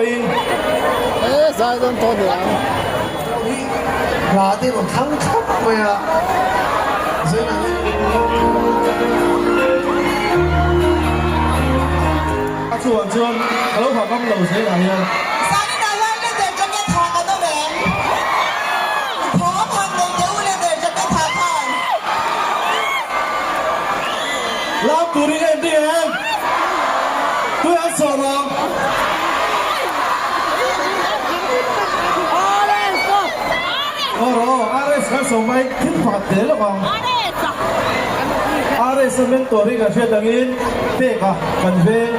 khawngaihin. E zai dawn tawh ni ang. Hi hla te rawn thlang thlap mai a, Zaina hi. A chhuah chuan ka lo hah ngam lo zel ah hian. Zanin ah hian leather jacket ha kan awm em? Thawm han nei teh u leather jacket ha khan. Lam turin en ding em? Tui an sawm ang. Aw rawh aw, RS kan sawm mai thil pakhat tel lawk ang. RS a mentor hi kan hriat angin peka kan veng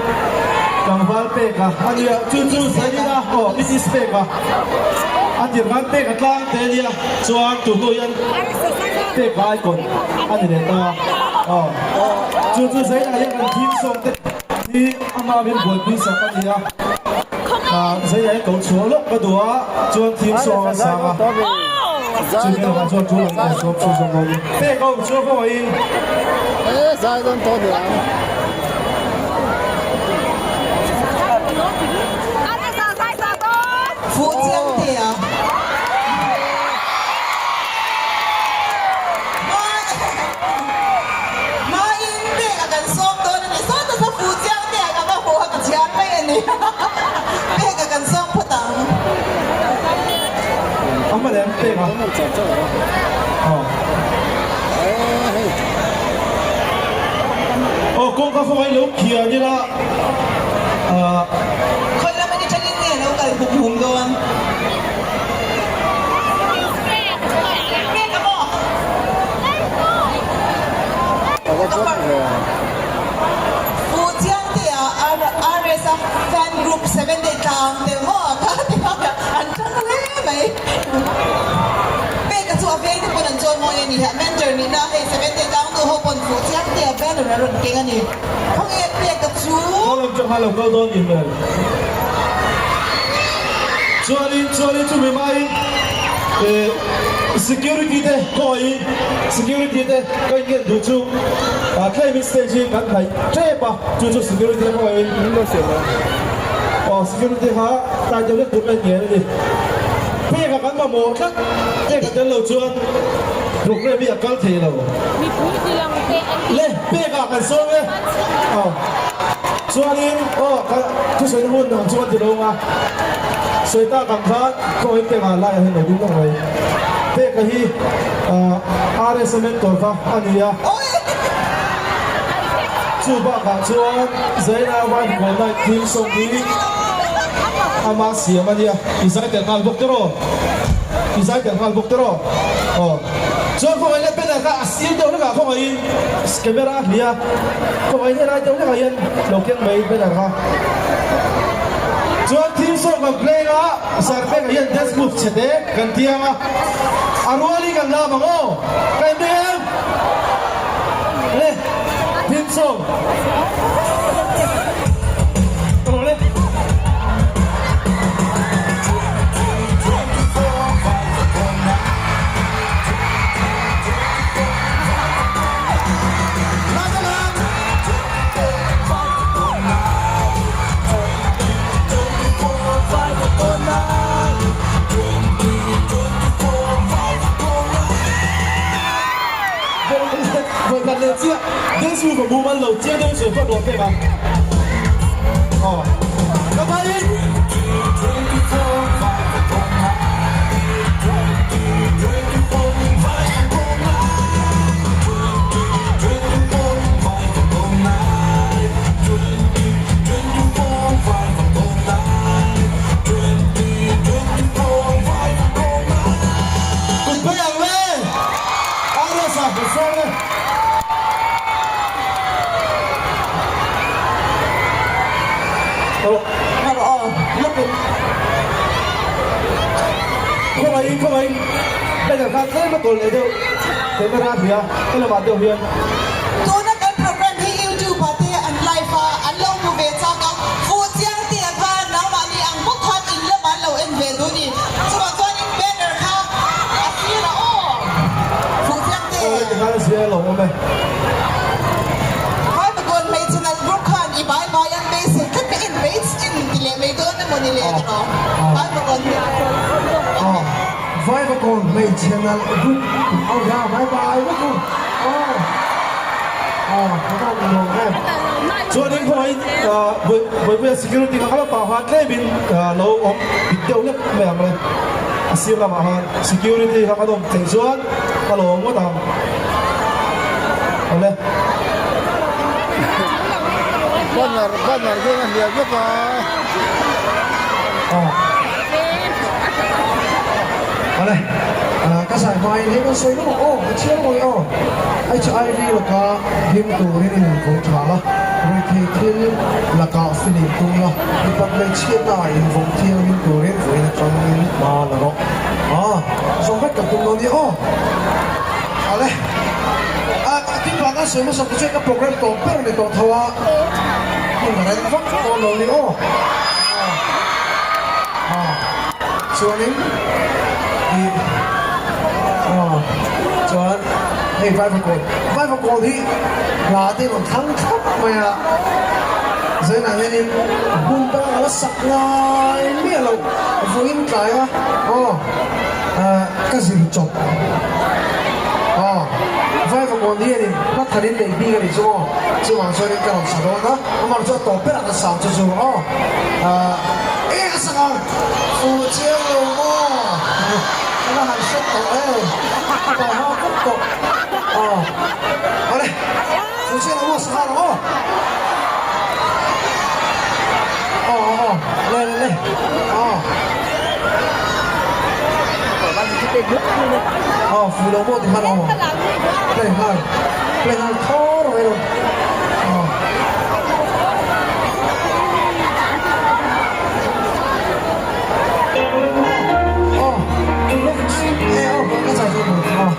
tlangval peka a nia chu chu Zaina aw Mrs peka a tir khan peka tlang te a nia chuan tu hnu hian peka icon a ni leh ta aw chu chu Zaina hian kan thim sawm te hi ama min buaipui sak a nia Zaina hi ko chhuah lawk ka duh a chuan thim sawm a sang a. Chumi lamah chuan tul ang kan sawm chu zawng dawn in pek a awm chu a hawngaihin. E zai dawn tawh ni ang. Fuh chiang te a. Hmain pek a kan sawm dawn a ni. Sawta sa fuh chiang te a ka va hmuh a ka chhiar mai a ni. Pek a kan sawm phawt ang. A hma leh an pek a. Aw kawngka khawngaih lo khian ila. Khawi lam ani tangin nge lo kal hum hum dawn? Pek a maw? Fuh chiang te a RS a fan group 7 day tlang tel maw a kha ti a an tang hle mai. Peka chu a veng te pawn an chawi mawi a ni a mentor nihna hei 7 day tlang nu ho pawn fuh chiang te a banner a rawn keng a ni. Khawnge peka chu. Khaw lam chauh kha lo kal dawn nih hmel. Chuanin chuanin chumi hmain eh security te khawngaih security te ka inken duh chu ah tlem in stage hi kan hnaih tep a chu chu security te khawngaih aw security kha tlai deuh hlek tur ka inngen a ni. Peka kan mamawh tlat peka tel lo chuan program hi a kal thei lo. Le peka kan sawm e aw. Chuanin aw ka thusawi hun ang chu kan ti lo ang a, sawi tak ang khan khawngaih peka laiah hian lo ding lawk mai. Peka hi RSA mentor kha a ni a, chu bakah chuan Zaina Wife Gold Night theme song hi ama siam a nia, i zai tel nghal bawk tiraw? I zai tel nghal bawk tiraw? Aw. Chuan khawngaih leh banner kha a sir deuh hlekah khawngaihin camera a hlia a, khawngaihin helai deuh hlekah hian lo keng mai banner kha. Chuan theme song kan play a, Sarpeka hian dance move chhe te kan tiang a, a rualin kan lam ang aw, ka inbe em? Le, theme song. Rawh le. Vawikhat leh chiah dance move a mumal lo chiang deuhin sawi phawt rawh pek a. Aw. Ka pahin. Kut phei ang le! RS a ka sawm e. Khawngaihin khawngaihin banner kha tlem a kawl leh deuh camera a hria he lamah deuh hian. Tuna kan program hi YouTube ah te an live a, an lo hmu ve chak a, fuh chiang te ah khan nangmahni ang bawk khan in lamah an lo en ve duh ni. Chuvang chuanin banner kha a sir a aw fuh chiang te. Aw heti khan a zia a lo awm e. Vai Pagon hmeichhe nalh group khan i bai bai an beisei tlat mai en mai in ti leh mai dawn emaw ni. ni leh tawh Vaivakawn hi. Vaivakawn hmeichhe nalh group ho hian bye bye vek u aw aw ka va han nuam em. Chuanin khawngaih Buaipuia security kha kala pah khan tlemin lo awm bik deuh lek mai ang le. A sir lamah khan security kha kan awm theih chuan ka lawm ngawt ang. Awle. Banner banner hian a hliah vek a. Aw. Awle. Ka zai hmain hei kan sawi lawk aw, ka chhiar mawi aw. HIV laka him turin in vawng tha la, ruithei thil lakah filim tum la, mipat hmeichhiatna ah in vawng thianghlim turin vawiin atangin hma la rawh. Aw, zawng vek kan tum dawn nia aw. Awle. Tin vang a sawi hmasa tu chuan ka program tawp ber ni tawh tho a, hmun a rem vak dawn lo ni aw. Chuanin ih chuan hei Vaivakawn, Vaivakawn hi hla te rawn thlang thlap mai a, zainah hianin hmun dang a la sak ngai miah lo vawiin tlai a aw. Ka zir chawp. Aw, Vaivakawn hianin hla tharin neih bik a nih chu aw. Chuvang chuanin ka rawn sa dawn a, amah chu a tawp berah ka sang chu chu aw. Enge ka sak ang? Fuh chiang lo maw? Ka la han hre tawh e, ka ha vek tawh. Aw, awle, fuh chiang lo maw sa nghal ang aw. Aw aw aw, le le le, aw. Aw fu lo maw ti khan aw play nghal play nghal thawr mai lo aw. Aw e aw ka chai chu aw.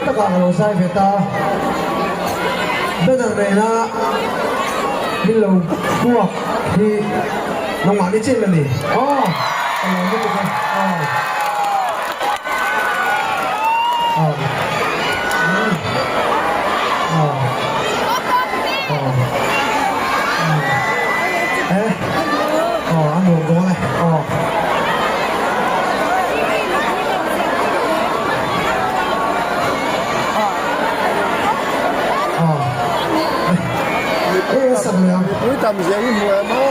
takah ka lo zai ve ta. Banner nena min lo kuak hi nangmah ni chin a ni. Aw ka lawm lutuk a. Aw. Aw. Aw. Aw. Eh. Aw a nuam dawn e. Aw. Mipui tam zia hi hmu em aw.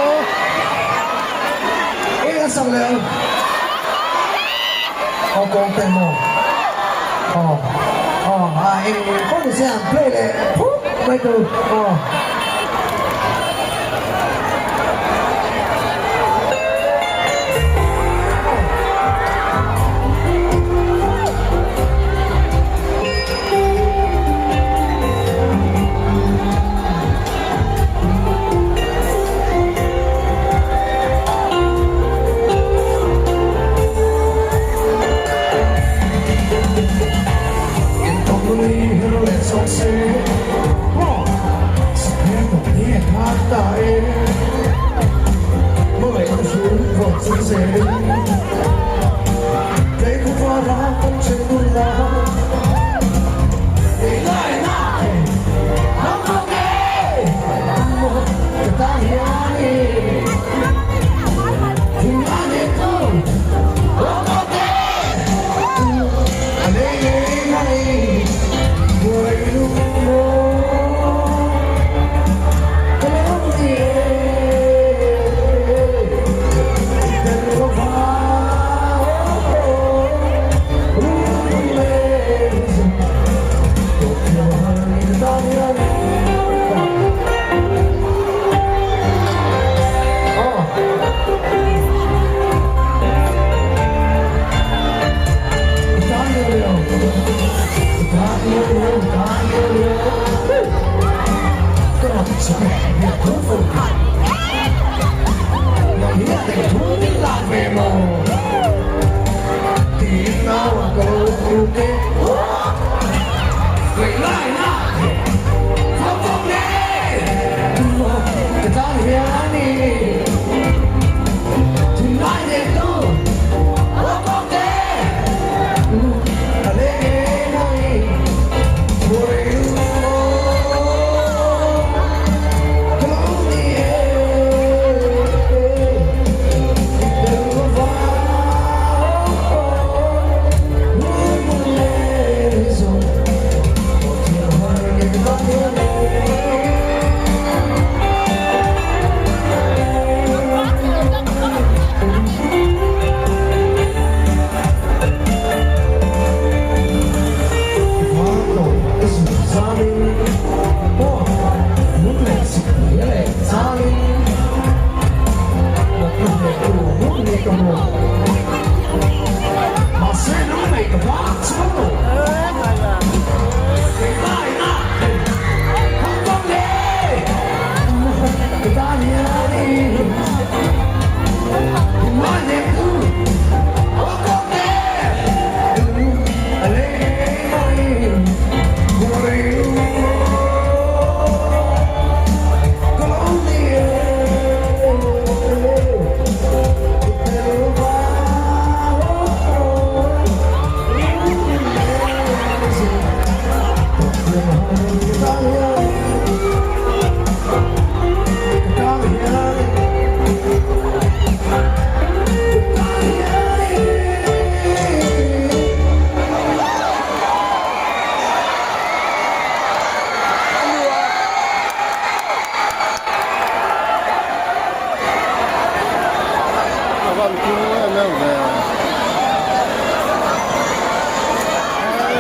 A van kung em em ve.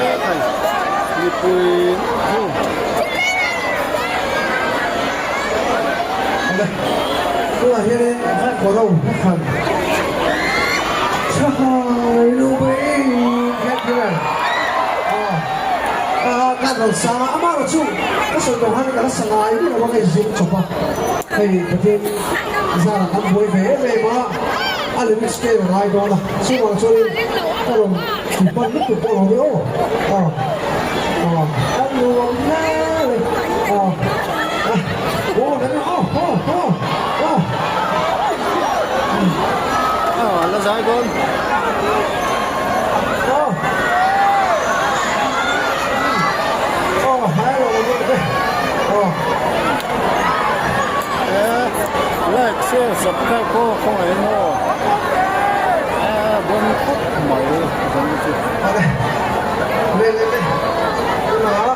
Ekhai mipui chu. Tunah hianin kawro khan tha lu mai hian killer a kan rawn sang a amaherawh chu ka sawi tawh khan ka la sa ngai miah lo a ka inzir chawp a hei Pathian zarah kan buai ve em em a a lyrics te a ngai dawn a chuvang chuanin ka rawn tihpan lutuk pawh lo ni aw. Aw a nuam hle mai aw aw aw aw aw aw. Aw a la zai dawn. Aw aw hai lo lo te aw. Eh like share subscribe pawh khawngaih in aw eh bon khawp mai zan chu. Awle le le le tunah.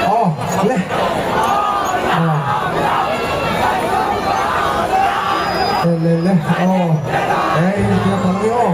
Aw le aw le le le aw ei tia pang ni aw.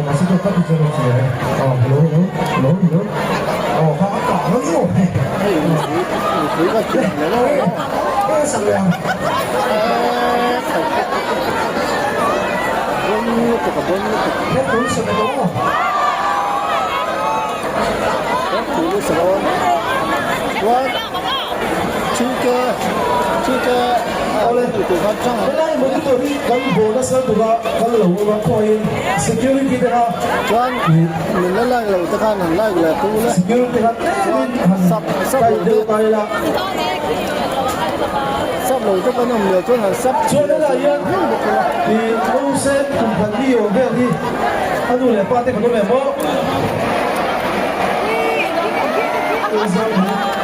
mahse chuan ka ti chuan a chiang e. Aw hello hello hello hello aw kha a kah lo ni aw hei. Hei mipui mipui ka chiang leh lo maw. Hei sak leh ang. Eee khai bon lutuk a bon lutuk. Hei tui sak leh tawh maw. Hei tui sak dawn. Chuan thil te thil te Awle helai monitor hi kan bawh nasa tura kal lo awm a khawiin security te kha Chuan min la like lo te khan han like leh tu le. Security kha tlemin han kai deuh ta ila. Sub lo te kan awm leh chuan han sub Chuan helai hian i nausen kum khat mi awm vel hi a nu leh pa te kan awm em aw?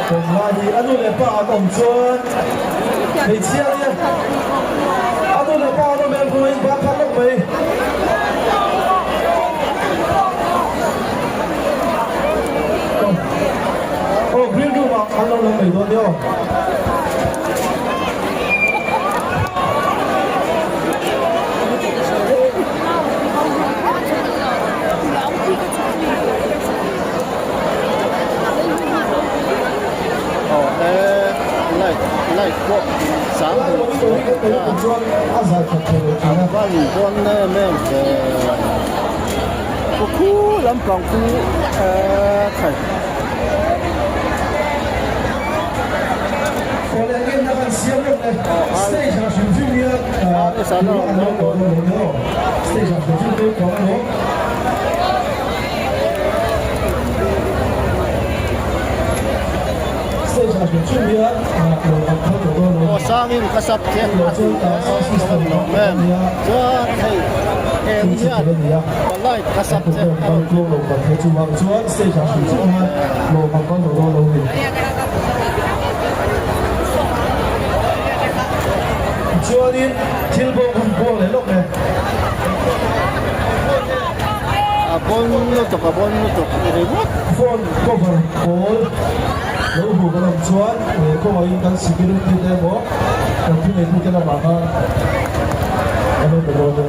Tunlai hi a nu leh pa an awm chuan hmeichhia nia a nu leh pa an awm em khaw in ban khat lawk mai. Aw green room ah an lo lang mai dawn nia aw. Aw he light light pawh sang hmuh tur a van bawn em em ve khu khu lampang khu eee khai. Aw sangin ka sap che a ti lo em chuan hei eng hian ka light ka sap che a rawn Chuanin thil bawk hun buang leh lawk e. A bon lutuk a bon lutuk i ringawt. Phone cover pawl lo hmu kan awm chuan he kawngaihin kan security te emaw kan thuneitu te lamah khan kan lo pe dawn e.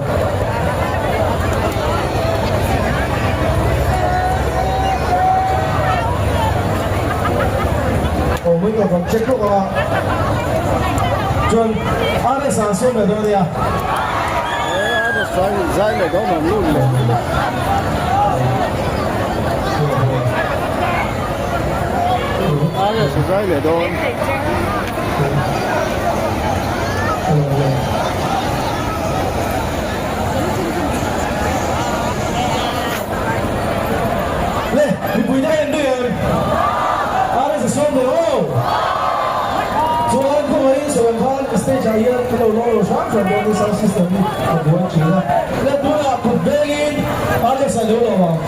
Aw mai tawh kan check lawk ang a chuan RS ah an sawn leh dawn a nia. Zai leh dawn an lut leh mai a. RS zai leh dawn. Le, mipui te kha en duih em? RS a sawm leh aw. Chuan khawngaihin sawi ang khan stage ah hian kan lo lawng lo hram hram dawn ni sound system hi a buai thin a. Le tunah kut vengin RS a lo lo ang.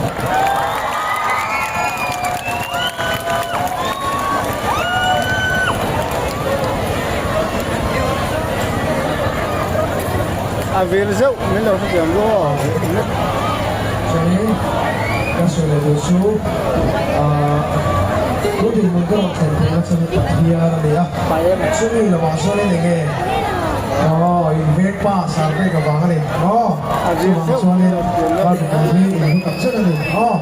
A vir zeuh min lo hrethiam lu aw. Chuanin ka sawi leh duh chu ahh tu dinhmun ka rawn thlen theihna chuan Pathian a ni a, chumi lamah chuanin eng nge aw inveng pa Sarpek avang a ni aw chuvang chuanin ka dinhmun hi in hlu tak zet a ni aw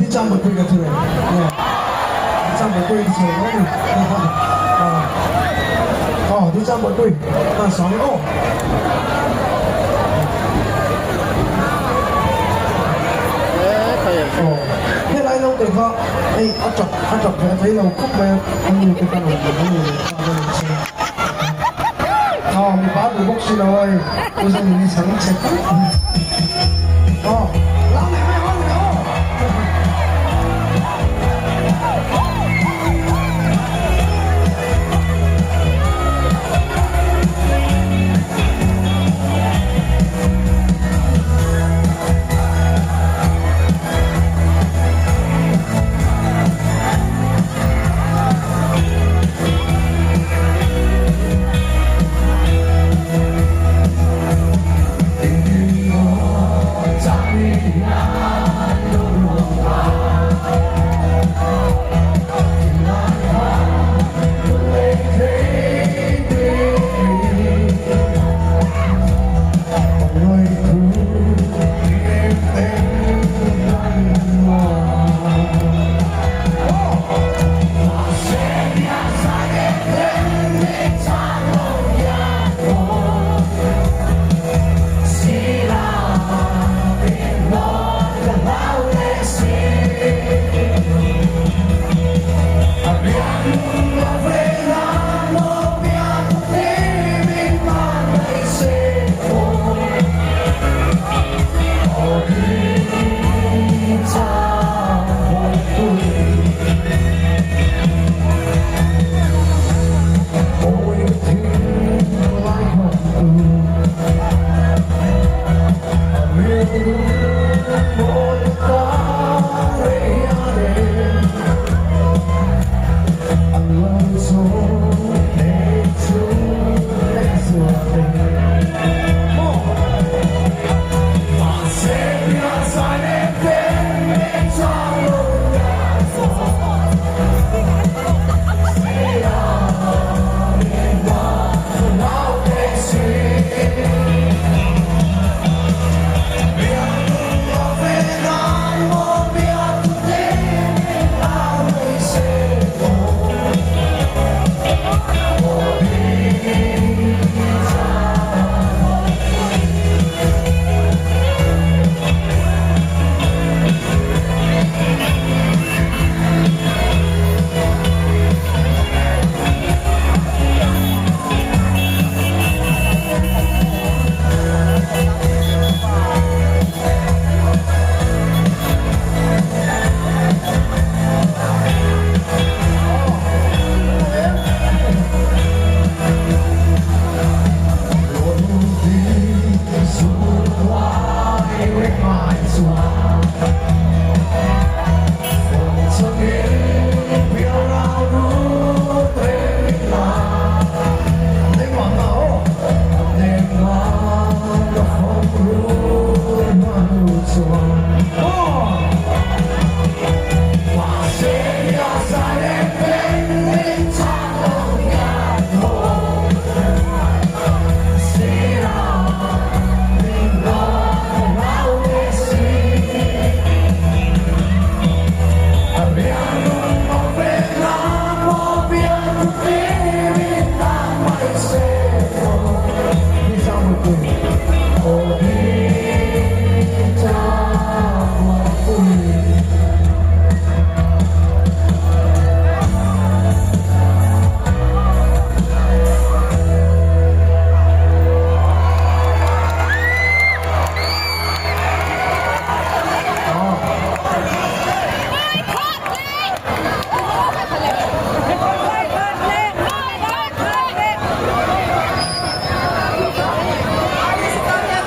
ni chang mutpui ka thil em nge ni chang mutpui in chhe a ni aw ni chang mutpui a sang aw. Helai naute kha hei a tap a tap ve thei lo khawp mai a, a nu te kha rawn a nu leh pa te rawn che a, mipa duh bawk si lo a hei u Zanin hi chhang chhe khawp mai aw lam leh mai ang aw.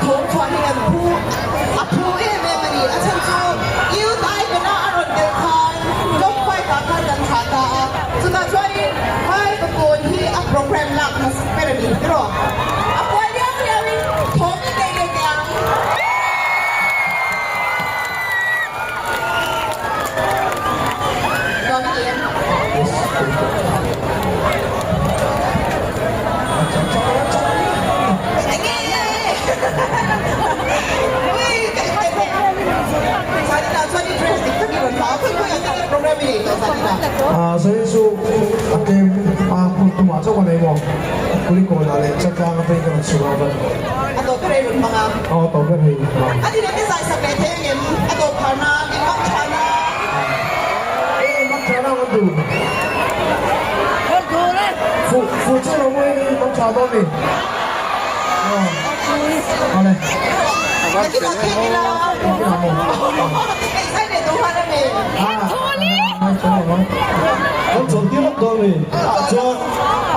Thawm chhuah hi kan phu a phu em em a ni. A chhan chu Youth Icon a a rawn tel khan top 5 ah khan kan thlah ta a. Chutah chuanin Vaivakawn hi a program lak hmasa ber a ni tiraw? A buai riau riauin thawm i nei leh teh ang. Nuam i ti em? Zanin chu a tlem a hmun tumah chauh ka nei maw? Kulikawnah leh Chatlang atangin ka rawn chhuk a va. A tawp ber ei rawn hmang a. Aw a tawp ber ei rawn hmang. A ti leh te zai sak leh thei angem? A tawp phar nan, in mang tha na. E mang tha na kan duh. Fuh fuh chiah lo maw in mang tha dawn ni. Aw awle. Nakinah thei ila. Nakinah maw. Ei zai leh duh han a mi. Kan chawlh tir lawk dawn mi. Chuan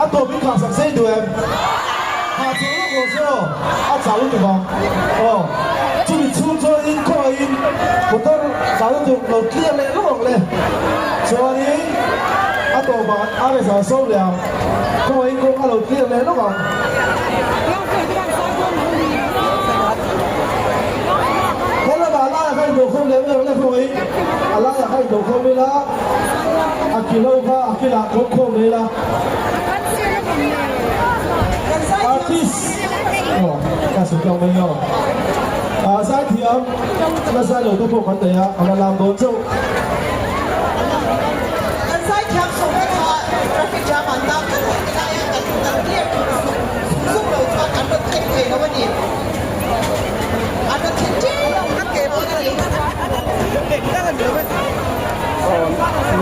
a tawp in khah sak sei duh em? Khah chawlh lawk rawh se aw, a chau lutuk ang. Aw, chumi chhung chuanin khawngaihin motor chau lutuk lo clear leh lawk ang le. Chuanin a tawpah a reza sawm leh ang. Khawngaihin kawng a lo clear leh lawk ang. He lamah a laiah kha indokhawm leh mai ang le khawngaihin a laiah kha indokhawm ila a kilo kha a kilah kawm khawm mai ila. Artist aw ka sawi tawk mai aw ah zaithiam la zai lo te pawh kan nei a a la lam dawn chauh. Kan zaithiam sawmna kha traffic jam an tan tlat a ti laia kan kan clear thuk zuk zuk lo chuan an rawn thleng thei lo a ni. An rawn thleng ṭep ṭep dawn a ni.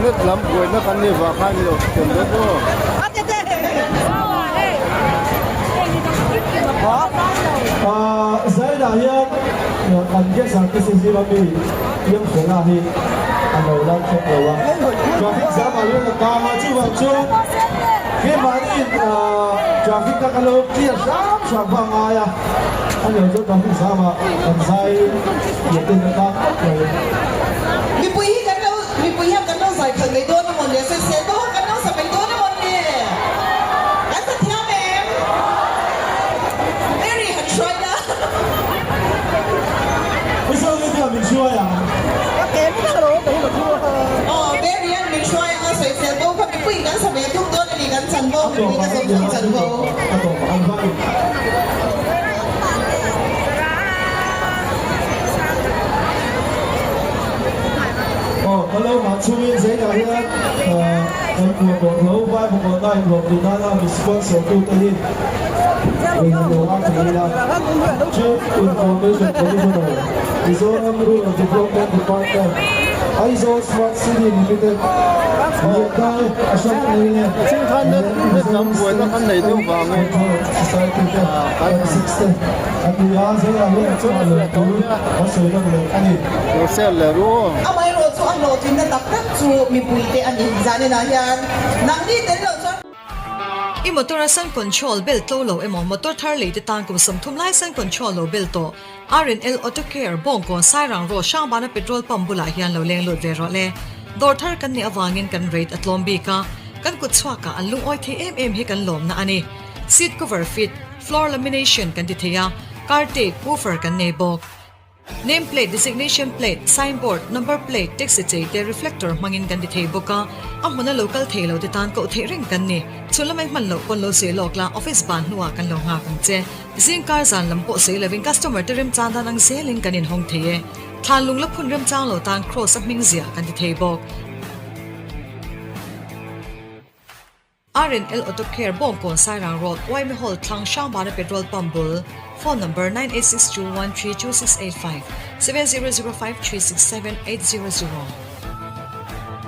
Net lam buaina kan nih vang khan lo tel deuh aw. Zainah hian kan guest artist hi zira mi Piangfela hi a lo lan thleng lo a. Traffic jam ah hian a kang a, chuvang chuan. Keimahniin traffic kha ka lo clear hram hram kha a ngai a, a ni lo chuan traffic zam ah kan zai leh ten a tang tawp mai. Mipui hi kan lo, mipui hian kan lo zai khalh mai dawn amawn le, sawisel pawh kan lo sa mai dawn amawn le, kan sa thiam em? Mary han hruai la. Mizo te hian min hruai ang. Aw, Mary an min hruai ang a, sawisel pawh kha mipui in kan sa ve tum dawn a ni, kan chanvo, mipui te zawng zawng chanvo. A tawp ang hmangin. Aw, ka lo nghah chungin zeinah hian kan kuah tawh tho, Bible kawhna inhlawh tih nana mi sponsor tute hi englo a thei ila. Chief Information Commissioner, Mizoram Rural Development Department, Aizawl Smart City Limited, Liandai Ashok Lele leh Mizoram State Control Society te, M6 te a ti a, zeinah hian a chungah lawm tur a sawi lawk leh a ni. Amaherawh chu a hlawhtlinna tak tak chu mipuite a ni. Zaninah hian nangni tel loh chuan. I motor a sun control bel tlo lo emaw motor thar lei te tan kum 30 lai sun control lo bel tawh RNL Auto Care Bawngkawn Sairang Road Hrangbana petrol pump bulah hian lo leng lut ve rawh le. Dawr thar kan nih avangin kan rate a tlawm bik a, kan kut chhuakah an lungawi thei em em hi kan lawmna a ni. Seat cover fit, floor lamination kan ti thei a, car tape, woofer kan nei bawk. Name plate, designation plate, sign board, number plate, taxi chei te reflector hmangin kan ti thei bawk a, a hmuna lo kal thei lo te tan koh theih reng kan ni. Chhun lamai hman loh pawn lo sawi lawk la, office ban hnuah kan lo nghak ang che. Zing kar zan lam pawh sawi lovin customer te remchang dan ang zelin kan inhawng thei e. Thlan lung la phun remchang lo tan cross a hming ziah kan ti thei bawk. RNL Auto Care Bawngkawn Sairang Road Uaime Hall thlang Hrangbana Petrol Pump bul Phone Number 9862132685 7005367800.